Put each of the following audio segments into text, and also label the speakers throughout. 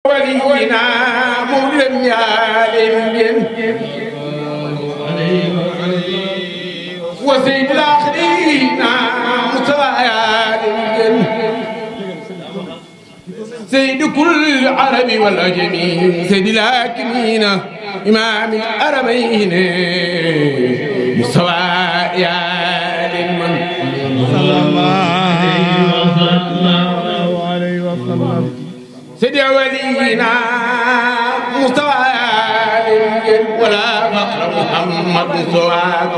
Speaker 1: ولينا مولم يالين وسيد الآخرين متوالين سيد كل عربي والأجمي سيد الحاكمين إمام الأربعين مستوى من صلى الله عليه وسلم سيدي ولينا مستوى ولا فقر محمد سواك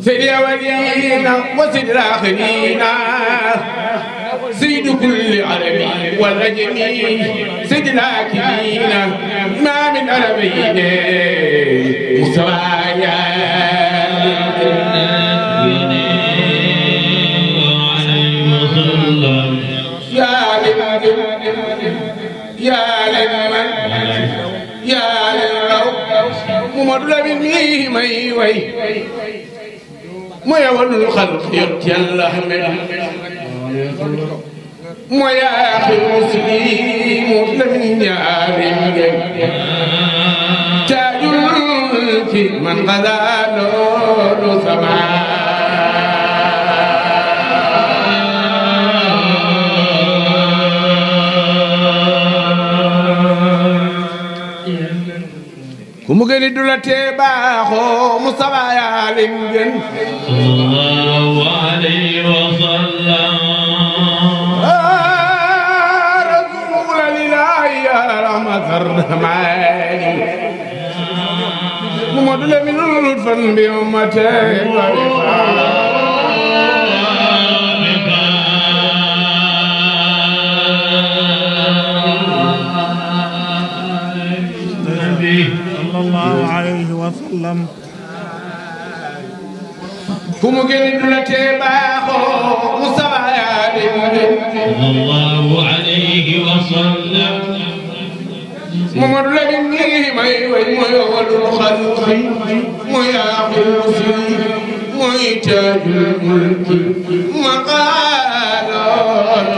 Speaker 1: سيدي ولينا وسيد الآخرين سيد كل عربي والأجمي سيد الحاكمين ما من عربيين مستوى ممر مني مي وي ما يولد الخلق يلا حمد ما يا اخي مسلم من يا تاج في من غدا نور سما ومغني دولتي باخو مصطفى يا لنجن صلى الله عليه وسلم رسول الله يا رحمة الرحمن ممدل من لطفا بأمته
Speaker 2: صلى الله عليه وسلم
Speaker 1: كم جند لتباخو مصطفى
Speaker 3: صلى الله عليه وسلم
Speaker 1: ممر لبني ما يولد الخلق ما يعقل ما تاج الملك مقال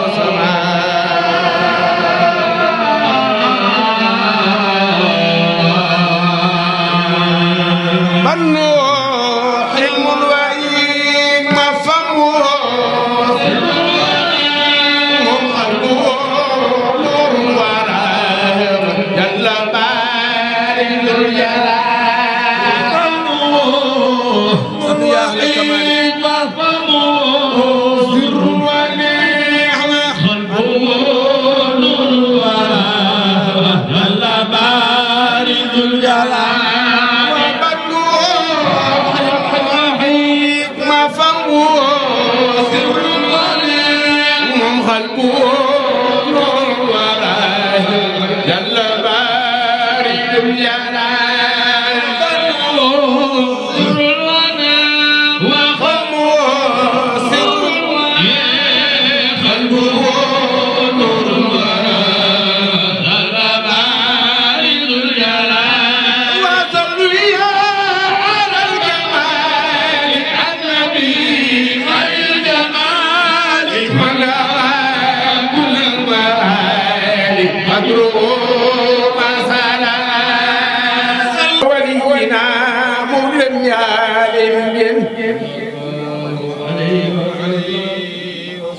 Speaker 1: السماء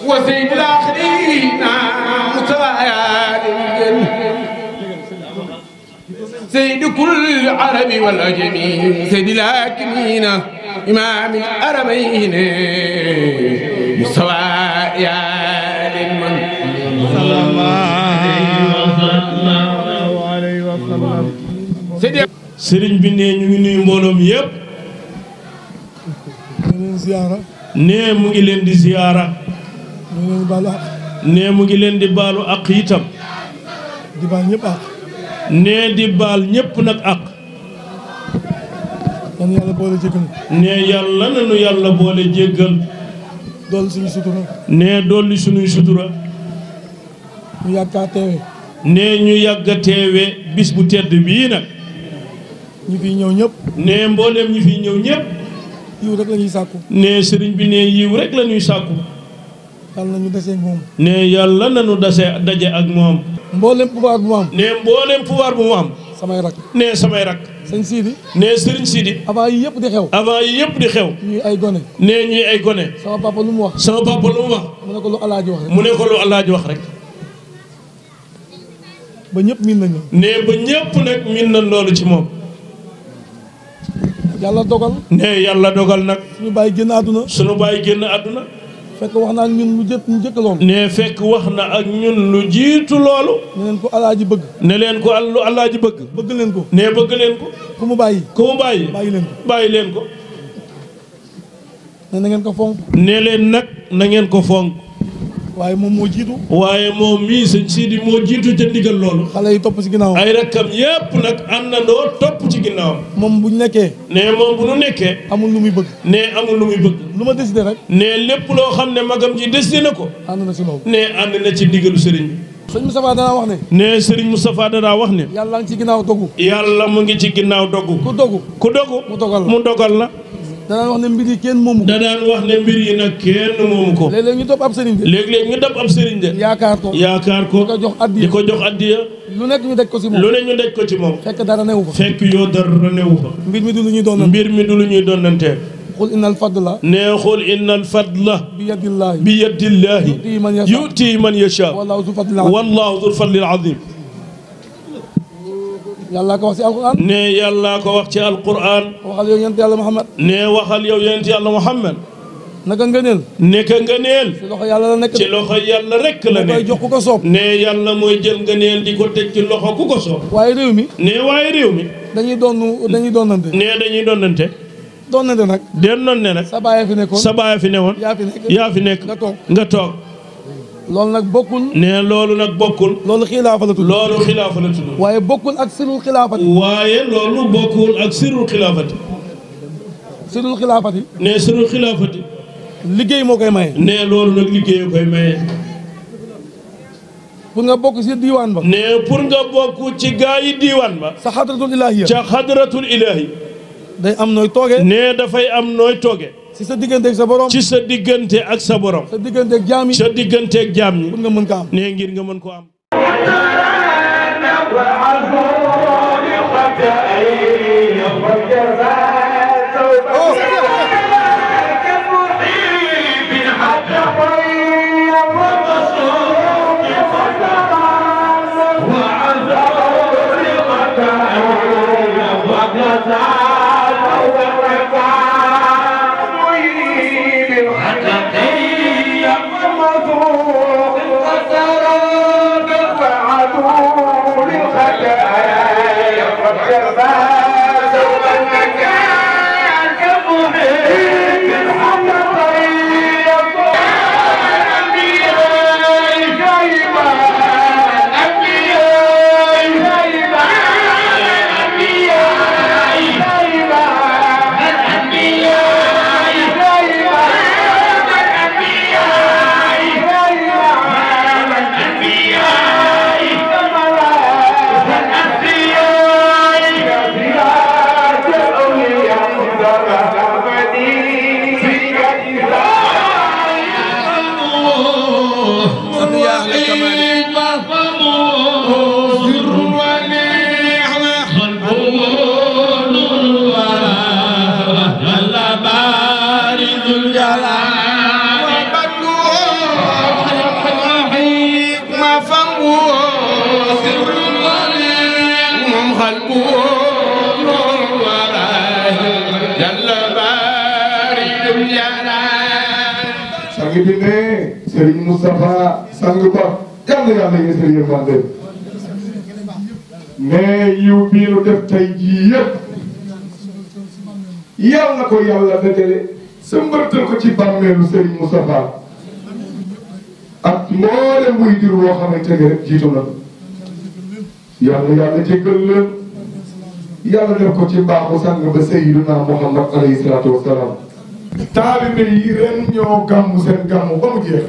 Speaker 1: وسيد الآخرين متوالين سيد كل عربي والأجمي سيد الحاكمين إمام الأربعين مستوى من
Speaker 2: صلى الله عليه وسلم
Speaker 3: sëriñ bi ne ñu ngi nuyu mbooloom yépp ne mu ngi leen di ziyaara ne mu ngi leen di baalu ak itam
Speaker 2: di baal ñëpp ak
Speaker 3: ne di baal ñëpp nag ak
Speaker 2: man yàlla boole jéggal
Speaker 3: ne yàlla nanu yàlla boole jéggal
Speaker 2: dolli suñu sutura
Speaker 3: ne dolli suñuy sutura
Speaker 2: ñu yàgg a teewe
Speaker 3: ne ñu yàgg a teewe bis bu tedd bii nag
Speaker 2: ñi fi ñëw ñëpp
Speaker 3: ne mbooleem ñi fi ñëw ñëpp
Speaker 2: yiw rek la ñuy sàkku
Speaker 3: ne sëriñ bi ne yiw rek la ñuy sàkku
Speaker 2: yàlla na ñu desee moom.
Speaker 3: ne yàlla na ñu daje ak moom.
Speaker 2: mboolem pouvoir bu mu am.
Speaker 3: ne mboolem pouvoir bu mu am.
Speaker 2: samay rak.
Speaker 3: ne samay rak.
Speaker 2: sëñ Sidi.
Speaker 3: ne Serigne Sidi.
Speaker 2: avant yi yëpp di xew.
Speaker 3: avant yi yëpp di xew.
Speaker 2: ñuy ay gone.
Speaker 3: ne ñuy ay gone.
Speaker 2: sama papa lu mu wax.
Speaker 3: sama papa lu mu wax.
Speaker 2: mu ne ko lu alaaji wax rek.
Speaker 3: mu ne ko lu alaaji wax rek.
Speaker 2: ba ñëpp miin nañu.
Speaker 3: ne ba ñëpp nag miin nañ loolu ci moom.
Speaker 2: yàlla dogal.
Speaker 3: ne yàlla dogal nag.
Speaker 2: suñu bàyyi génn àdduna.
Speaker 3: suñu bàyyi génn àdduna.
Speaker 2: fekk wax na ak ñun lu njëkk loolu.
Speaker 3: ne fekk wax na ak ñun lu jiitu loolu.
Speaker 2: ne leen ko alaaji bëgg.
Speaker 3: ne leen ko lu alaaji bëgg.
Speaker 2: bëgg leen ko.
Speaker 3: ne bëgg leen ko.
Speaker 2: ku mu bàyyi.
Speaker 3: ku mu bàyyi.
Speaker 2: bàyyi leen ko.
Speaker 3: bàyyi leen ko.
Speaker 2: ne na ngeen ko fonk.
Speaker 3: ne leen nag na ngeen ko fonk.
Speaker 2: waaye moom moo jiitu.
Speaker 3: waaye moom mii sëñ Sidi moo jiitu ca ndigal loolu.
Speaker 2: xale yi topp ci ginnaaw.
Speaker 3: ay rakkam yépp nag àndandoo topp ci ginnaawam.
Speaker 2: moom bu ñu nekkee.
Speaker 3: ne moom bu nu nekkee.
Speaker 2: amul lu muy bëgg.
Speaker 3: ne amul lu muy bëgg.
Speaker 2: lu ma décidé rek.
Speaker 3: ne lépp loo xam ne magam ji décidé na ko.
Speaker 2: ànd na si loolu.
Speaker 3: ne ànd na ci ndigalu sëriñ bi.
Speaker 2: sëñ Moustapha danaa wax ne.
Speaker 3: ne sëriñ Moustapha danaa wax ne.
Speaker 2: yàlla ngi ci ginnaaw dogu.
Speaker 3: yàlla mu ngi ci ginnaaw dogu.
Speaker 2: ku dogu.
Speaker 3: ku dogu.
Speaker 2: mu dogal la
Speaker 3: mu dogal la.
Speaker 2: danaan wax ne mbir yi kenn moomu ko.
Speaker 3: da daan wax ne mbir yi nag kenn moomu ko.
Speaker 2: léeg-léeg ñu topp ab sëriñ de.
Speaker 3: léeg-léeg ñu dab ab sëriñ de.
Speaker 2: yaakaar ko.
Speaker 3: yaakaar ko.
Speaker 2: di ko jox addiya.
Speaker 3: di ko jox addiya.
Speaker 2: lu nekk ñu daj ko si moom.
Speaker 3: lu ne ñu daj ko ci moom.
Speaker 2: fekk dara newu fa.
Speaker 3: fekk yoo dara newu fa.
Speaker 2: mbir mi du lu ñuy doon.
Speaker 3: mbir mi du lu ñuy donnante.
Speaker 2: xul innal fadla.
Speaker 3: nee xul innal fadla.
Speaker 2: bi yadillaahi.
Speaker 3: bi yadillaahi. yu'ti man yashaa.
Speaker 2: wallaahu zul fadlil aziim.
Speaker 3: wallaahu zul fadlil aziim.
Speaker 2: yàllaa ko wax ci alquran.
Speaker 3: ne yàllaa ko wax ci alquran.
Speaker 2: waxal yow yonent yàlla Muhammad.
Speaker 3: ne waxal yow yonent yàlla Muhammad.
Speaker 2: naka ngëneel.
Speaker 3: neka ngëneel.
Speaker 2: ci loxo yàlla la nekk.
Speaker 3: ci loxo yàlla rek la
Speaker 2: koy
Speaker 3: nekk.
Speaker 2: jox ku ko soob.
Speaker 3: ne yàlla mooy jël ngëneel di ko teg ci loxo ku ko soob.
Speaker 2: waaye réew mi.
Speaker 3: ne waaye réew mi.
Speaker 2: dañuy doonante.
Speaker 3: ne dañuy donnante.
Speaker 2: doonante nag.
Speaker 3: den noon ne nag.
Speaker 2: sa baay fi nekkoon.
Speaker 3: sa baay fi newoon. yaa fi nekk.
Speaker 2: nga toog.
Speaker 3: nga toog.
Speaker 2: loolu nag bokkul.
Speaker 3: ne loolu nag bokkul.
Speaker 2: loolu xilaafa la tudd.
Speaker 3: loolu xilaafa la tudd.
Speaker 2: waaye bokkul ak sirul xilaafati.
Speaker 3: waaye loolu bokkul ak sirul xilaafati.
Speaker 2: sirul xilaafati.
Speaker 3: ne sirul xilaafati.
Speaker 2: liggéey moo koy maye.
Speaker 3: ne loolu nag liggéey koy maye.
Speaker 2: pour nga bokk ci diiwaan ba.
Speaker 3: ne pour nga bokk ci gaa yi diiwaan ba.
Speaker 2: sa xadratul ilaahiya.
Speaker 3: ca xadratul ilaahi.
Speaker 2: day am nooy toogee.
Speaker 3: ne dafay am nooy tooge.
Speaker 2: ci sa diggante ak sa borom.
Speaker 3: ci sa diggante ak sa borom.
Speaker 2: sa diggante ak jaam yi.
Speaker 3: sa diggante ak jaam ñi.
Speaker 2: pour nga mën ko am.
Speaker 3: ne ngir nga mën ko am.
Speaker 4: sang bi ne Serigne Moustapha sang ba yàlla yàlla ngi Serigne Fandé mais yiw bii nu def tey jii yëpp yàlla na ko yàlla dajale sa mbërtal ko ci bàmmeelu Serigne Moustapha ak mboolem muy dir woo xamante ne rek jiitu na yàlla yàlla jéggal leen yàlla def ko ci mbaaxu sang ba Seydina Muhammad alayhi salaatu wa salaam. taalibe yi ren ñoo gàmmu seen gàmmu ba mu jeex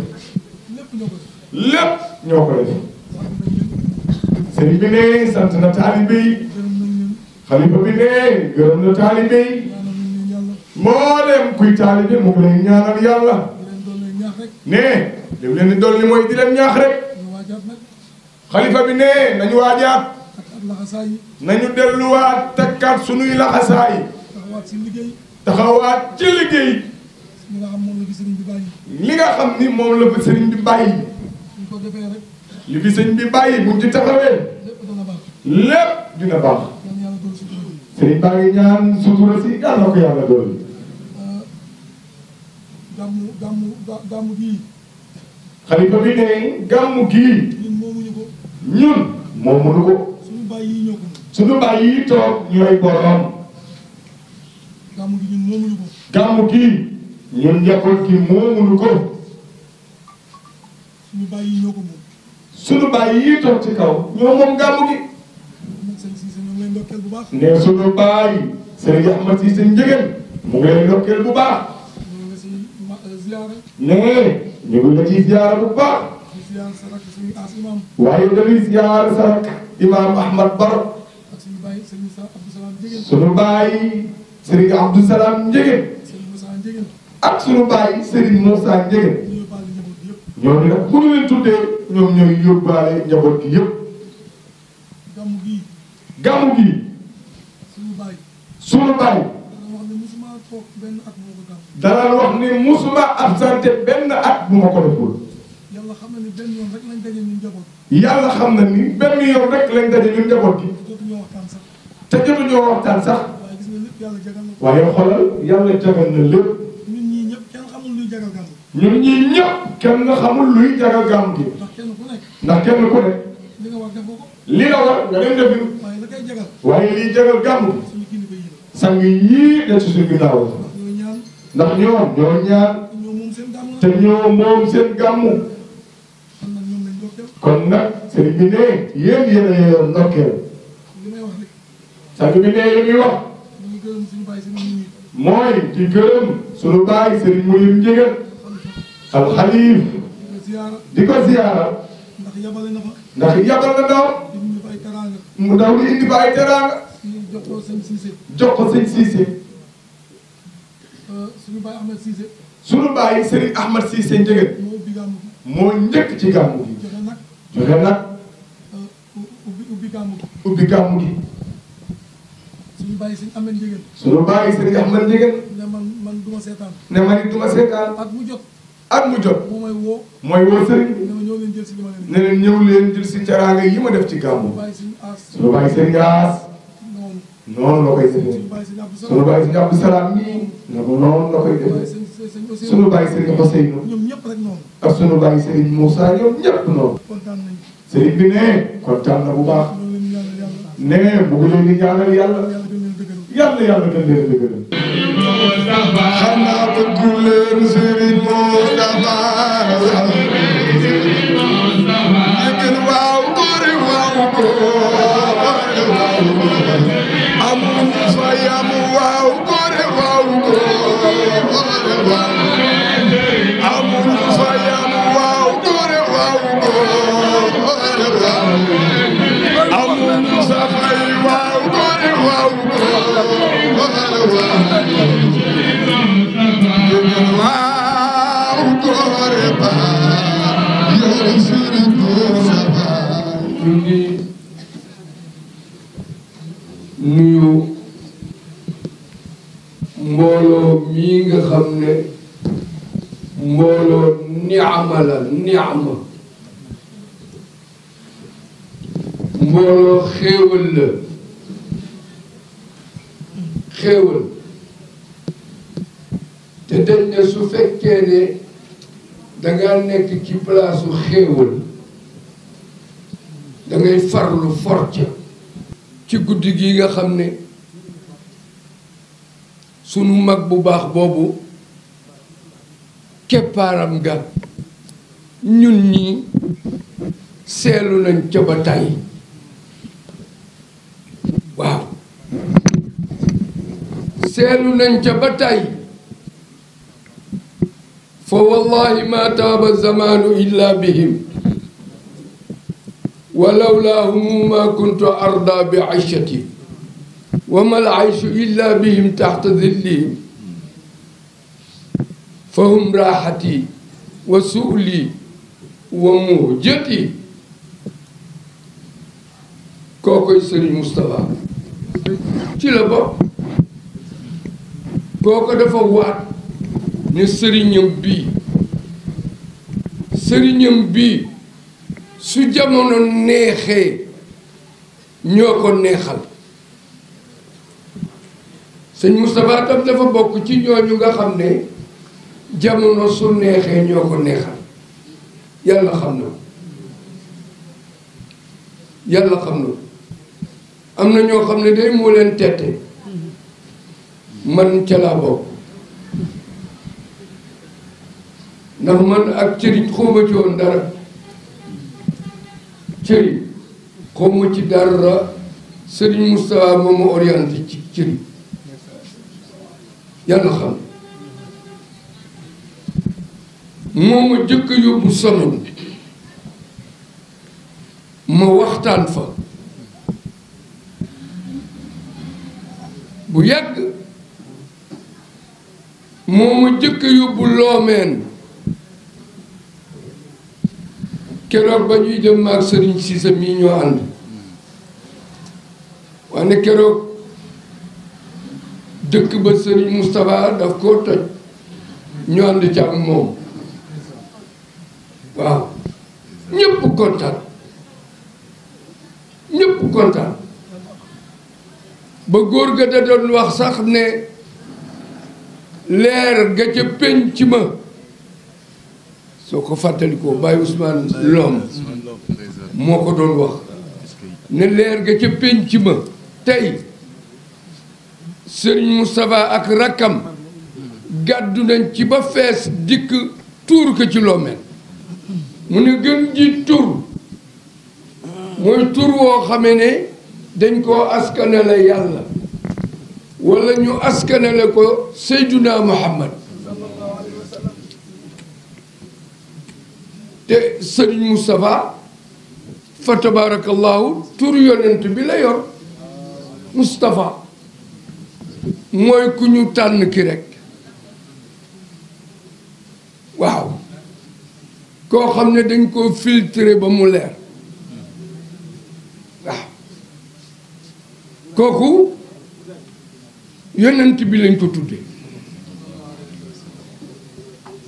Speaker 4: lépp ñoo ko def sëriñ bi ne sant na taalibe yi xalifa bi ne gërëm na taalibe yi moo dem kuy taalibe mu ngi lay ñaanal yàlla ne li mu leen di dolli mooy di leen ñaax rek xalifa bi ne nañu waajaat nañu delluwaat takkaat sunuy laxasaay taxawaat ci liggéey li nga xam ni moom la fi sëriñ bi bàyyi li fi sëriñ bi bàyyi buñ ci taxawee lépp dina baax sëriñ baa ngi ñaan sutura si yàlla na ko yàlla dolli
Speaker 2: gàmmu gii
Speaker 4: xalifa bi ne gàmmu gii ñun moomuñu ko suñu bàyyi yi toog ñooy borom
Speaker 2: gàmmu gi ñun moomuñu ko
Speaker 4: gàmmu gii ñun njaboot gi moomuñu ko
Speaker 2: suñu bàyyi yi ñoo ko moom
Speaker 4: suñu bàyyi yi toog ci kaw ñoo moom gàmmu gi ne suñu bàyyi Serigne Ahmad Cissé Ndiéguène mu ngi lay ndokkeel bu baax ne ñu ngi la ciy ziyaara bu baax waaye dañuy ziyaara sa rak Imam Ahmad Baro suñu bàyyi Serigne Abdou Salam Ndiéguène ak suñu bàyyi Serigne Moussa Ndiéguène ñooñu nag bu ñu leen tuddee ñoom ñooy yóbbaale njaboot gi yëpp gàmmu gi suñu bàyyi dara wax ni musuma absenté benn at bu ma ko deful
Speaker 2: yàlla xam na ni benn yoon rek lañ daje ñun njaboot
Speaker 4: yàlla xam na ni benn yoon rek lañ daje ñun njaboot gi te jotuñoo waxtaan sax waaye xoolal yàlla jagal na lépp
Speaker 2: ñun ñii ñëpp kenn xamul luy jagal gàmm
Speaker 4: ñun ñii ñëpp kenn xamul luy jagal gàmm gi ndax kenn ku ne
Speaker 2: li nga war defoo ko
Speaker 4: li nga war nga leen defi
Speaker 2: waaye la koy jagal
Speaker 4: waaye liy jagal gàmm gi
Speaker 2: suñu kilifa yi
Speaker 4: sang yii de ci suñu ginnaaw ndax ñoom ñoo ñaan te ñoo moom seen gàmmu kon nag sëriñ bi ne yéen yéen a yeyoon ndokkeel sang bi ne li muy wax mooy di gërëm sunu baay sëriñ Mounir Ndiéguène alxalif di ko ziyaara ndax yabal na ndaw mu daw di indi fa ay teraanga jox ko sëñ Cissé suñu bàyyi Serigne Ahmad Cissé Ndiéguène moo njëkk ci gàmmu gi joxe nag ubbi gàmmu gi
Speaker 2: suñu bàyyi Serigne Ahmad Ndiéguène
Speaker 4: suñu bàyyi Serigne Ahmad Ndiéguène
Speaker 2: ne man du ma seetaan
Speaker 4: ne man it du ma seetaan
Speaker 2: at mu jot
Speaker 4: mooy woo Serigne
Speaker 2: ne ñëw leen jël si li ma leen
Speaker 4: ne leen ñëw leen jël si teraanga yi ma def ci gàmmu suñu bàyyi Serigne As noonu la koy defee sunu bàyyi Serigne Abdou Salam nii noonu la koy defee sunu bàyyi Serigne Ousseynou ak sunu bàyyi Serigne Moussa ñoom ñëpp noonu Serigne bi ne kontaan na bu baax ne bëgg leen di ñaanal yàlla yàlla gën leen dëgëral. xanaa bëgg leen Serigne Moustapha waaw góor waaw amul fayam waaw góor waaw amul fayam waaw góor waaw amul sa fay waaw góor waaw waaw góor ba yow Serigne Moustapha
Speaker 5: ñu ngi nuyu mbooloo mii nga xam ne mbooloo niama la niama mbooloo xéewal la xéewal te dañ ne su fekkee ne danga nekk ci palaasu xéewal dangay farlu forca ci guddi gi nga xam ne sunu mag bu baax boobu keppaaram ga ñun ñi seelu nañ ca ba tey waaw seelu nañ ca ba tey fa wallahi ma taaba zamanu illa bihim ولولاهم ما كنت أرضى بعيشتي وما العيش إلا بهم تحت ظلهم فهم راحتي wa suuli wa muhjati kookoy Serigne Moustapha ci la bopp kooko dafa waat ne sëriñam bii su jamono neexee ñoo ko neexal sëñ Moustapha tam dafa bokk ci ñooñu nga xam ne jamono su neexee ñoo ko neexal yàlla xam na yàlla xam na am na ñoo xam ne day moo leen tette man ca laa bokk ndax man ak cëriñ xawma ci woon dara cëriñ xawma ci dara Serigne Moustapha moo ma orienté ci cëriñ yàlla xam moo ma jëkk a yóbbu sonon ma waxtaan fa bu yàgg moo ma jëkk a yóbbu loomeen keroog ba ñuy dem maag Serigne Cissé mii ñoo ànd waaye keroog dëkk ba Serigne Moustapha daf koo toj ñu ànd ci ak moom waaw ñëpp kontaan ba góor ga da doon wax sax ne leer ga ca penc ma soo ko fàttalikoo Baye Ousmane Lom moo ko doon wax ne leer ga ca penc ma tey Serigne Moustapha ak rakkam gàddu nañ ci ba fees dikk tuur ko ci Lomeen mu ne gën ji tur mooy tur woo xamee ne dañ koo askanale yàlla wala ñu askanale ko Seyduna Muhammad te Serigne Moustapha fa tabarakallahu tur yonent bi la yor Moustapha mooy ku ñu tànn ki rek waaw koo xam ne dañ koo filtré ba mu leer waaw kooku yonent bi lañ ko tudde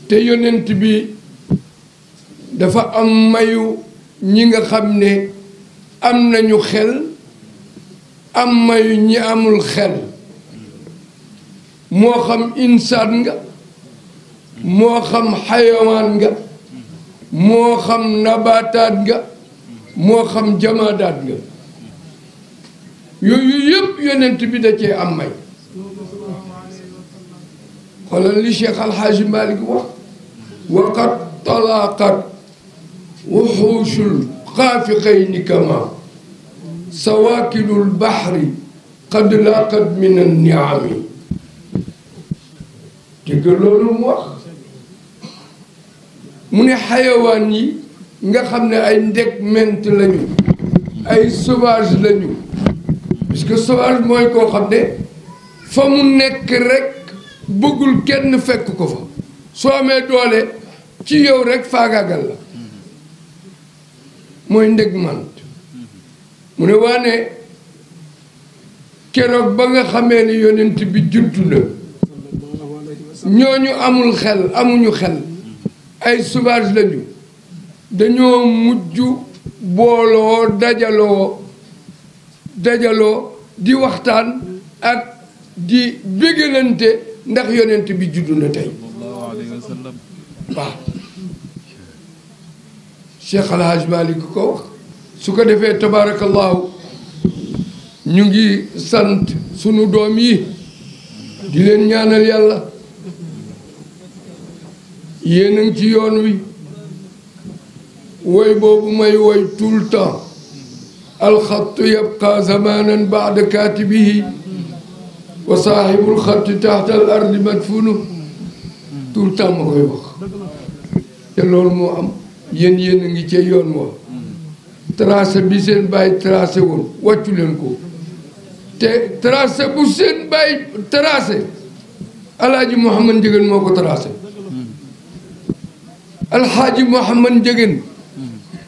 Speaker 5: te yonent bi dafa am mayu ñi nga xam ne am nañu xel am mayu ñi amul xel moo xam insaan nga moo xam xayawaan nga moo xam nabataat nga moo xam jamaadaat nga yooyu yëpp yonent bi da cee am may xoolal li Cheikh Alhaaji Malick wax waqad talaqat wuxuushul xaafiqayni kama sawaakilul baxri qad laqat min anniami dégg loolu mu wax mu ne xayawaan yi nga xam ne ay ndeg ment lañu ay sauvage lañu parce que sauvage mooy koo xam ne fa mu nekk rek bëggul kenn fekk ko fa soo amee doole ci yow rek faagaagal la mooy ndeg mant mu ne waane keroog ba nga xamee ne yonent bi juddu na ñooñu amul xel amuñu xel ay sauvage lañu dañoo mujj booloo dajaloo di waxtaan ak di bégalante ndax yonent bi juddu na tey waaw Cheikh El Hadj Malick ko wax su ko defee tabarakallahu ñu ngi sant sunu doom yi di leen ñaanal yàlla yéen a ngi ci yoon wi woy boobu may woy tout le temps alxattu yabqa zamanan baada katibihi wa saaxibul xatti taxta al ardi madfunu tout le temps ma koy wax te loolu moo am yéen a ngi ci yoon wa tracé bi seen bàyyi tracé woon wàccu leen ko te tracé bu seen bàyyi tracé alaaji Mouhamad Ndiéguène moo ko tracé alxaaji Mouhamad Ndiéguène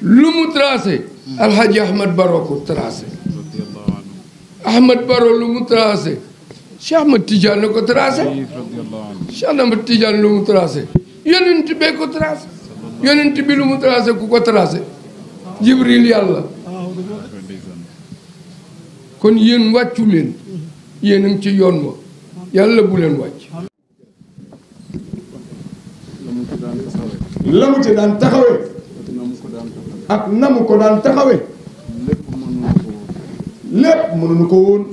Speaker 5: lu mu tracé alxaaji Ahmad Baro ko tracé Ahmad Baro lu mu tracé Cheikh Ahmad Tidiane ko tracé Cheikh Ahmad Tidiane lu mu tracé yonent bee ko tracé yonent bi lu mu tracé ku ko tracé Jibril yàlla kon yéen wàccu leen yéen a ngi ci yoon wa yàlla bu leen wàcc
Speaker 4: la mu ci daan taxawee ak na mu ko daan taxawee lépp mënuñu ko woon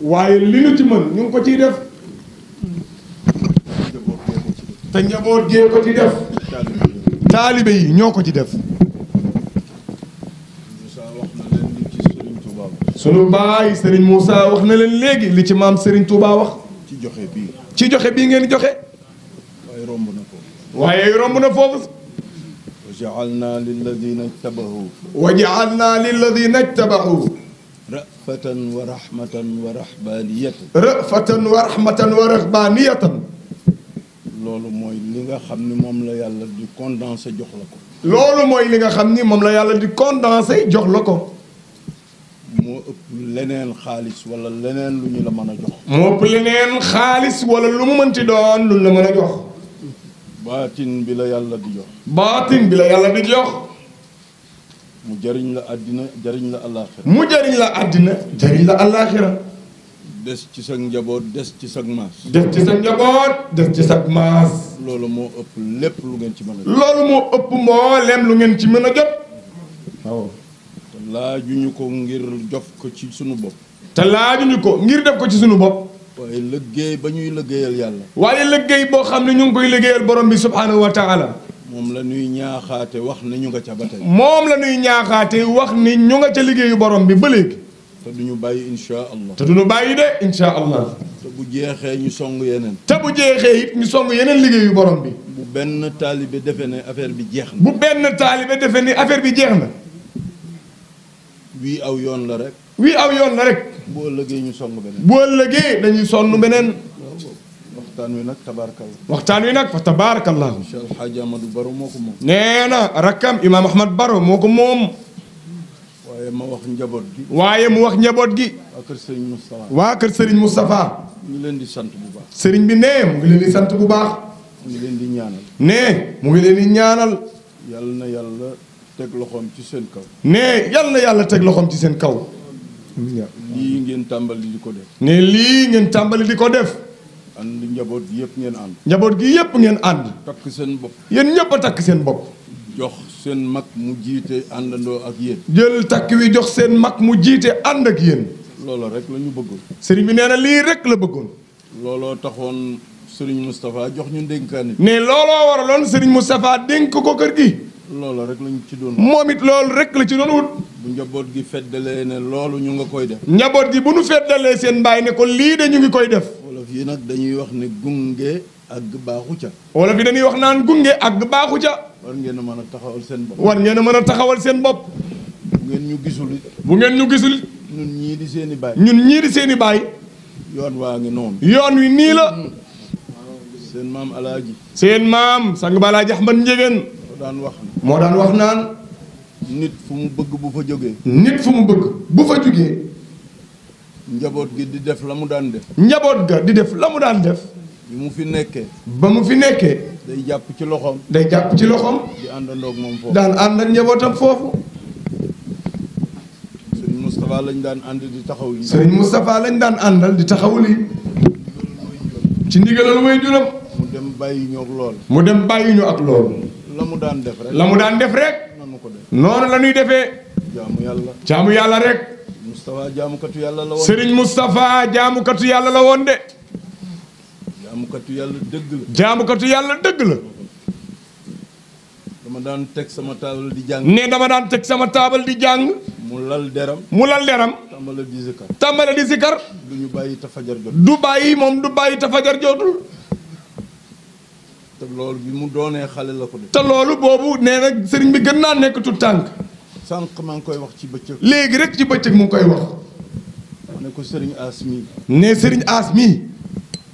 Speaker 4: waaye li ñu ci mën ñu ngi ko ciy def te njaboot gee ko ci def taalibe yi ñoo ko ci def sunu baay Serigne Moussa wax na leen léegi li ci maam Serigne Touba wax ci joxe bii ngeen joxe waaye romb na foofu
Speaker 6: وجعلنا للذين اتبعوا
Speaker 4: وجعلنا للذين اتبعوا
Speaker 6: رأفة ورحمة ورهبانية
Speaker 4: رأفة ورحمة ورهبانية
Speaker 6: loolu mooy li nga xam ni moom la yàlla di condensé jox la ko
Speaker 4: loolu mooy li nga xam ni moom la yàlla di condensé jox la ko
Speaker 6: moo ëpp leneen xaalis wala leneen lu ñu la mën a jox
Speaker 4: moo ëpp leneen xaalis wala lu mu mënti doon lu la mën a jox
Speaker 6: baatin bi la yàlla di jox
Speaker 4: baatin bi la yàlla di jox
Speaker 6: mu jëriñ la àddina jëriñ la àllaaxira
Speaker 4: mu jëriñ la àddina jëriñ la àllaaxira
Speaker 6: des ci sa njaboot des ci sa maas
Speaker 4: des ci sa njaboot des ci sa maas
Speaker 6: loolu moo ëpp lépp lu ngeen ci mën a jot
Speaker 4: loolu moo ëpp mbooleem lu ngeen ci mën a jot waaw
Speaker 6: te laajuñu ko ngir jof ko ci sunu bopp
Speaker 4: te laajuñu ko ngir def ko ci sunu bopp
Speaker 6: waaye liggéey ba ñuy liggéeyal yàlla
Speaker 4: waaye liggéey boo xam ne ñu ngi koy liggéeyal borom bi subhanahu wa taala
Speaker 6: moom la ñuy ñaaxaate wax ne ñu nga ca ba tey
Speaker 4: moom la ñuy ñaaxaate wax ni ñu nga ca liggéeyu borom bi ba léegi
Speaker 6: te duñu bàyyi insha allah
Speaker 4: te duñu bàyyi de insha allah
Speaker 6: te bu jeexee ñu song yeneen
Speaker 4: te bu jeexee it ñu song yeneen liggéeyu borom bi
Speaker 6: bu benn taalibe defe ne affaire bi jeex na
Speaker 4: bu benn taalibe defe ni affaire bi jeex na
Speaker 6: wii aw yoon la rek
Speaker 4: wii aw yoon la rek
Speaker 6: bu ëllëgee ñu song beneen
Speaker 4: bu ëllëgee dañuy sonn beneen
Speaker 6: waxtaan wi nag tabaarkalla
Speaker 4: waxtaan wi nag fa tabaarakallahu
Speaker 6: Cheikh El Hadj Amadou Baro moo ko moom
Speaker 4: nee na rakkam imaam Ahmad Baro moo ko moom
Speaker 6: waaye ma wax njaboot gi
Speaker 4: waaye mu wax njaboot gi
Speaker 6: waa kër Serigne Moustapha
Speaker 4: waa kër Serigne Moustapha
Speaker 6: ñu leen di sant bu baax
Speaker 4: Serigne bi nee mu ngi leen di sant bu baax
Speaker 6: ñu ngi leen di ñaanal
Speaker 4: nee mu ngi leen di ñaanal
Speaker 6: yàlla na yàlla teg loxoom ci seen kaw
Speaker 4: nee yal na yàlla teg loxoom ci seen kaw
Speaker 6: lii ngeen tàmbali di ko def
Speaker 4: ne lii ngeen tàmbali di ko def
Speaker 6: ànd njaboot gi yëpp ngeen ànd
Speaker 4: njaboot gi yépp ngeen ànd
Speaker 6: takk seen bopp
Speaker 4: yéen ñëpp a takk seen bopp
Speaker 6: jox seen mag mu jiite àndandoo ak yéen
Speaker 4: jël takk wi jox seen mag mu jiite ànd ak yéen
Speaker 6: loolu rek la ñu bëggoon
Speaker 4: sëriñ bi nee na lii rek la bëggoon
Speaker 6: looloo taxoon Serigne Moustapha jox ñu ndénkaani
Speaker 4: ne looloo waraloon sëriñ Moustapha dénk ko kër gi
Speaker 6: loolu rek lañu ci doon
Speaker 4: moom it loolu rek la ci doon wut
Speaker 6: bu njaboot gi feddalee ne loolu ñu nga koy def
Speaker 4: njaboot gi bu nu feddalee seen baay ne ko lii de ñu ngi koy def
Speaker 6: wala fii nag dañuy wax ne gunge ak baaxu ca
Speaker 4: wala fi dañuy wax naan gunge ak baaxu ca
Speaker 6: war ngeen a mën a taxawal seen bopp
Speaker 4: war ngeen a mën a taxawal seen bopp
Speaker 6: bu ngeen ñu gisul it
Speaker 4: bu ngeen ñu gisul
Speaker 6: ñun ñii di seen i baay
Speaker 4: ñun ñii di seen i baay
Speaker 6: yoon waa ngi noonu
Speaker 4: yoon wi nii la
Speaker 6: seen maam alaaji
Speaker 4: seen maam sang balaaji Ahmad Ndiéguène
Speaker 6: moo daan wax ne
Speaker 4: moo daan wax naan
Speaker 6: nit fu mu bëgg bu fa jógee
Speaker 4: nit fu mu bëgg bu fa jugee
Speaker 6: njaboot gi di def la mu daan def
Speaker 4: njaboot ga di def la mu daan def
Speaker 6: bi mu fi nekkee
Speaker 4: ba mu fi nekkee
Speaker 6: day jàpp ci loxoom
Speaker 4: day jàpp ci loxoom
Speaker 6: di àndandoog moom foofu
Speaker 4: daan ànd ak njabootam foofu
Speaker 6: Serigne Moustapha lañ daan ànd di taxaw yi
Speaker 4: sëriñ Moustapha lañ daan àndal di taxawul yi ci ndigalal way juram
Speaker 6: mu dem bàyyi ñoog lool
Speaker 4: mu dem bàyyi ñu ak loolu
Speaker 6: la mu daan def rek
Speaker 4: la mu daan def rek
Speaker 6: nanu ko def
Speaker 4: noonu la ñuy defee
Speaker 6: jaamu yàlla
Speaker 4: jaamu yàlla rek
Speaker 6: Moustapha jaamukatu yàlla la woon
Speaker 4: sëriñ Moustapha jaamukatu yàlla la woon de
Speaker 6: jaamukatu yàlla dëgg la
Speaker 4: jaamukatu yàlla dëgg la
Speaker 6: dama daan teg sama taabal di jàng
Speaker 4: ne dama daan teg sama taabal di jàng
Speaker 6: mu lal deram
Speaker 4: mu lal deram
Speaker 6: tàmbale di zikar
Speaker 4: tàmbale di sikar
Speaker 6: du ñu bàyyi ta fajar jot
Speaker 4: du bàyyi moom du bàyyi ta fajar jootul
Speaker 6: te loolu bi mu doonee xale la ko def
Speaker 4: te loolu boobu nee na sëriñ bi gën naa nekk tu tànk
Speaker 6: sànq maa ngi koy wax ci bëccëg
Speaker 4: léegi rek ci bëccëg mu ngi koy wax
Speaker 6: ma ne ko sëriñ Asmi
Speaker 4: ne sëriñ As mii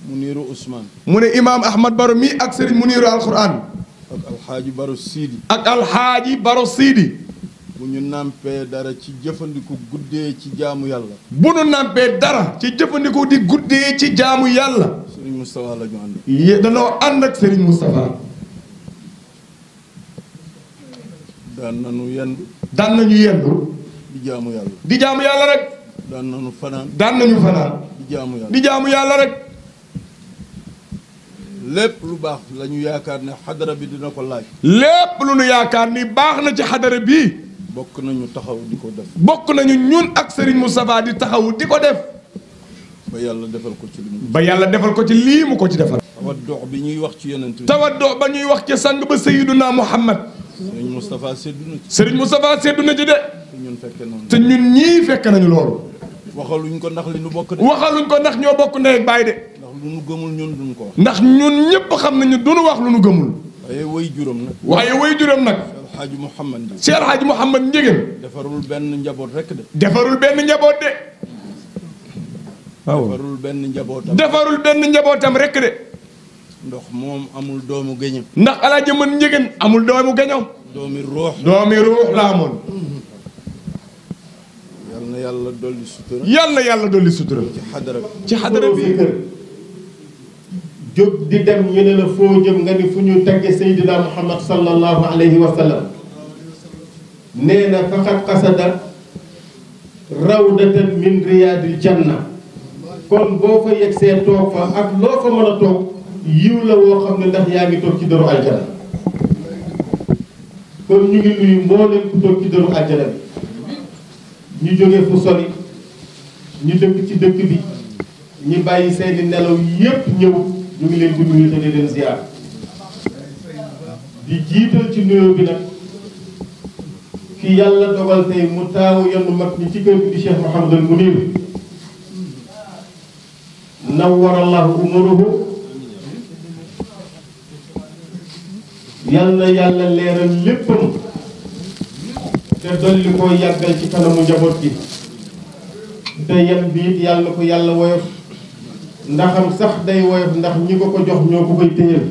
Speaker 6: mu Muniru Ousmane.
Speaker 4: mu ne imaam Ahmad Baro mi ak Serigne Muniru alquran.
Speaker 6: ak alxaaji Baro Sidi.
Speaker 4: ak alxaaji Baro Sidi.
Speaker 6: bu ñu nampee dara ci jëfandiku guddee ci jaamu yàlla.
Speaker 4: bu nu nampee dara ci jëfandiku di guddee ci jaamu yàlla.
Speaker 6: Serigne Moustapha la ñu ànd.
Speaker 4: danoo ànd ak Serigne Moustapha.
Speaker 6: daan nañu yendu.
Speaker 4: daan nañu yendu.
Speaker 6: di jaamu yàlla.
Speaker 4: di jaamu yàlla rek.
Speaker 6: daan nañu fanaan.
Speaker 4: daan nañu fanaan.
Speaker 6: di jaamu yàlla.
Speaker 4: di jaamu yàlla rek.
Speaker 6: lépp lu baax la ñu yaakaar ne xadara bi dina ko laaj.
Speaker 4: lépp lu nu yaakaar ni baax na ci xadara bii.
Speaker 6: bokk nañu taxaw di ko def.
Speaker 4: bokk nañu ñun ak Serigne Moustapha di taxaw di ko def.
Speaker 6: ba yàlla defal ko ci li mu.
Speaker 4: ba yàlla defal ko ci lii mu ko ci defal.
Speaker 6: tawaddox bi ñuy wax ci yonent bi.
Speaker 4: tawaddo ba ñuy wax ci sang ba Sayyiduna Muhammad.
Speaker 6: Serigne Moustapha seddu na ci.
Speaker 4: Serigne Moustapha seddu na ci de.
Speaker 6: te ñun fekke noonu.
Speaker 4: te ñun ñii fekk nañu loolu.
Speaker 6: waxaluñ ko ndax li nu bokk de.
Speaker 4: waxaluñ ko ndax ñoo bokk ndey ak baay de.
Speaker 6: ndax lu nu gëmul ñun duñ ko wax.
Speaker 4: ndax ñun ñëpp xam nañu duñu wax lu nu gëmul.
Speaker 6: waaye way juróom nag.
Speaker 4: waaye way juróom nag.
Speaker 6: Alxaaji Mouhamad Ndiéguène.
Speaker 4: Cheikh Alxaaji Mouhamad Ndiéguène.
Speaker 6: defarul benn njaboot rek de.
Speaker 4: defarul benn njaboot de. waaw
Speaker 6: defarul benn njabootam.
Speaker 4: defarul benn njabootam rek de.
Speaker 6: ndox moom amul doomu géñam.
Speaker 4: ndax Alaaji Mën Ndiéguène amul doomu gañaw.
Speaker 6: doomi ruux.
Speaker 4: doomi ruux la amoon.
Speaker 6: yal na yàlla dolli sutura.
Speaker 4: yàlla yàlla dolli sutura.
Speaker 6: ci xadara bi.
Speaker 4: ci xadara bi.
Speaker 7: jóg di dem ñu ne la foo jëm nga ni fu ñu tagge Seydina Muhammad sallallahu alayhi wa sallam nee na faqad qasada rawdatan min riyaadil janna kon boo fa yegsee toog fa ak loo fa mën a toog yiw la woo xam ne ndax yaa ngi toog ci dëru aljana kon ñu ngi nuyu mbooleem ku toog ci dëru aljana bi ñu jógee fu sori ñu dëkk ci dëkk bi ñu bàyyi seeni nelaw yépp ñëw ñu ngi leen di nuyu te di leen ziar di jiital ci nuyoo bi nag ki yàlla dogal tey mu taawu yenn mag ñi ci kër gi di Cheikh Mouhamadul Munir nawwarallahu umuruhu yal na yàlla leeral léppam te dolli koo yàggal ci kanamu njaboot gi te yan bi it yàlla ko yàlla woyof ndaxam sax day woyof ndax ñi ko ko jox ñoo ko koy téyal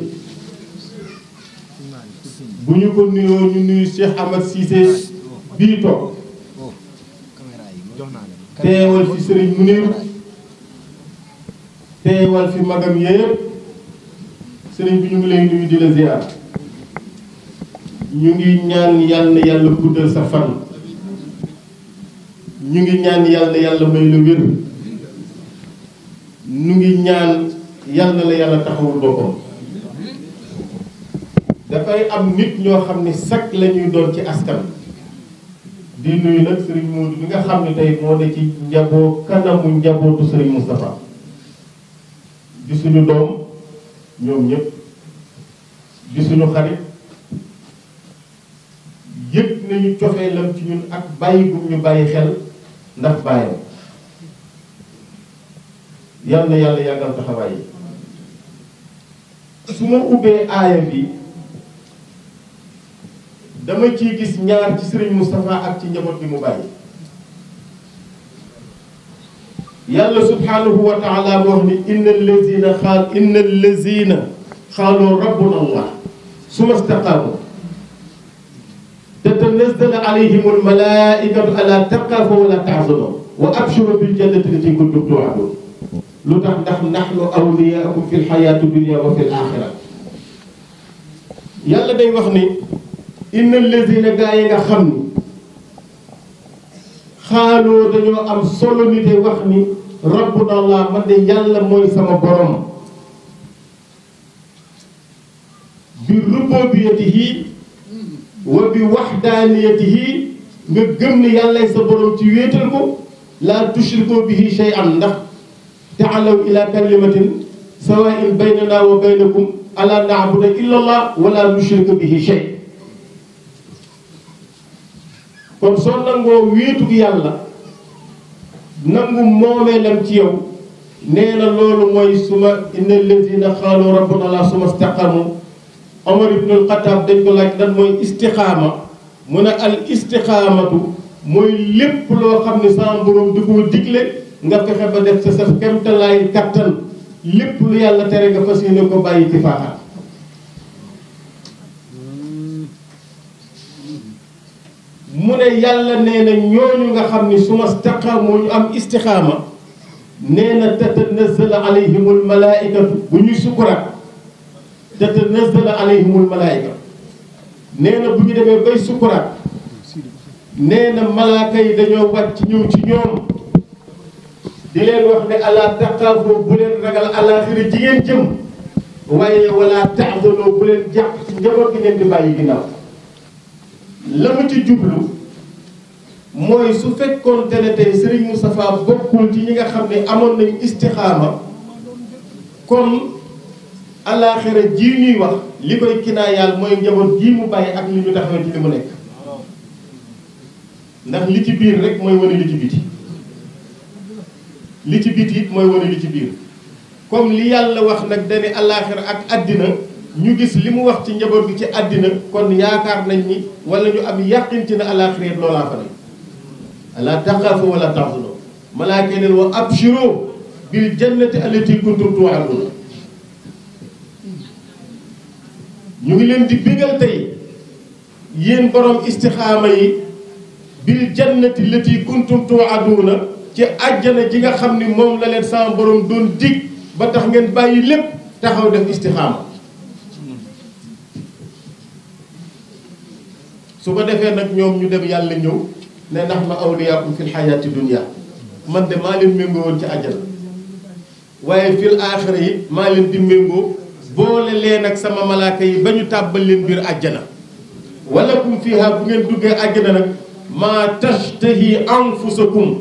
Speaker 7: bu ñu ko nuyoo ñu nuyu Cheikh Ahmad Cissé bii toog teewal fi Serigne Munir teewal fi magam yépp Serigne bi ñu ngi lay nuyu di la ziar ñu ngi ñaan yàlla yàlla guddal sa fan ñu ngi ñaan yàlla may la wér ñu ngi ñaan yàlla la yàlla taxawul boppam dafay am nit ñoo xam ne sakk la ñuy doon ci askan di nuyu nag Serigne Modou bi nga xam ne tey moo ne ci kanamu njabootu Serigne Moustapha di suñu doom ñoom ñëpp di suñu xarit yëg nañu cofee lam ci ñun ak bàyyi gum ñu bàyyi xel ndax bàyyam yal na yàlla yàggal taxawaay yi su ma ubbee aaya bi dama ciy gis ñaar ci Serigne Moustapha ak ci njaboot bi mu bàyyi yàlla subhanahu wa taala wax ni inna allazina xaalu rabbuna allah suma staqaamu tatanazzalu alayhim almalaikatu ala taqafu wala tahzanu wa abshiru bil jannati allati kuntum tu'adun lu tax ndax nahnu awliyaakum fi lxayaati dunia wa fi l axira yàlla day wax ni inna allazina gaa yi nga xam ni xaaloo dañoo am solo ni te wax ni rabbuna allah man de yàlla mooy sama borom bi rububiyatihi wa bi waxdaaniyatihi nga gëm ni yàllay sa borom ci wéetal ko laa tushriku bihi shay'an ndax taalaw ila kalimatin sawaa'in baynana wa baynakum ala na'buda illa allah wala nushrika bihi shay kon soo nangoo wéetug yàlla nangu moomeelam ci yow nee na loolu mooy suma inna allazina xaalu rabbuna allah suma staqamu Omar ibn al-Khattab dañ ko laaj lan mooy istiqaama mu ne al istiqaamatu mooy lépp loo xam ne sama borom di koo digle nga fexe ba def sa kemtalaay kattan lépp lu yàlla tere nga fas yéene ko bàyyi ci faaxaat mu ne yàlla nee na ñooñu nga xam ni suma staqaamoo ñu am istixaama nee na tatanazzalu alayhimul malaaikatu bu ñuy sukuraat tatanazzalu alayhimul malaaikatu nee na bu ñu demee bay sukuraat nee na malaaka yi dañoo wàcc ñëw ci ñoom di leen wax ne alaa taqaafoo bu leen ragal alaaxira ji ngeen jëm waaye wala taxzanoo bu leen jàpp ci njaboot gi ngeen di bàyyi ginnaaw la mu ci jublu mooy su fekkoonte ne tey Serigne Moustapha bokkul ci ñi nga xam ne amoon nañu istixaama kon alaaxira ji ñuy wax li koy kinaayaal mooy njaboot gii mu bàyyi ak li ñu taxawee ci li mu nekk ndax li ci biir rek mooy wane li ci biti li ci biti it mooy wane li ci biir comme li yàlla wax nag dane alaaxira ak àddina ñu gis li mu wax ci njaboot gi ci àddina kon yaakaar nañ ni wala ñu am yàqin ci ne alaaxira loolaa fa ne alaa taxaafu wala taxzanu malaaka neen wa abshiroo bil jannati allati kuntum tuu'aduun ñu ngi leen di bégal tey yéen borom istixaama yi bil jannati allati kuntum tuu'aduuna ci àjjana ji nga xam ni moom la leen sama borom doon dig ba tax ngeen bàyyi lépp taxaw def istixaama su ko defee nag ñoom ñu dem yàlla ñëw ne ndax ma awliyaakum fil xayaati dunya man de maa leen méngoo woon ci àjjana waaye fil aaxira yi maa leen di méngoo boole leen ak sama malaaka yi ba ñu tàbbal leen biir àjjana walakum fiha bu ngeen duggee àjjana nag maa tashtahi anfusakum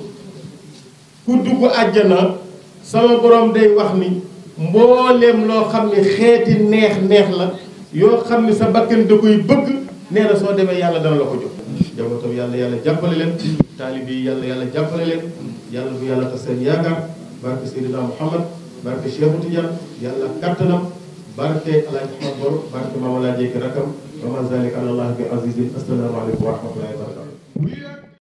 Speaker 7: ku dugg àjjana sama borom day wax ni mbooleem loo xam ne xeeti neex la yoo xam ne sa bakkan da koy bëgg nee na soo demee yàlla dana la ko jox jabootam yàlla jàppale leen taalibe yi yàlla jàppale leen yàlla bu yàlla tas seen yaakaar barke Seydina Muhammad barke Cheikh Tidiane yàlla kattanam barke Alaaji Ahmad Boro barke Maam Alaaji Rakam wa ma zalika ala Allah bi azizin assalaamu aleykum wa rahmatullahi wa barakatuh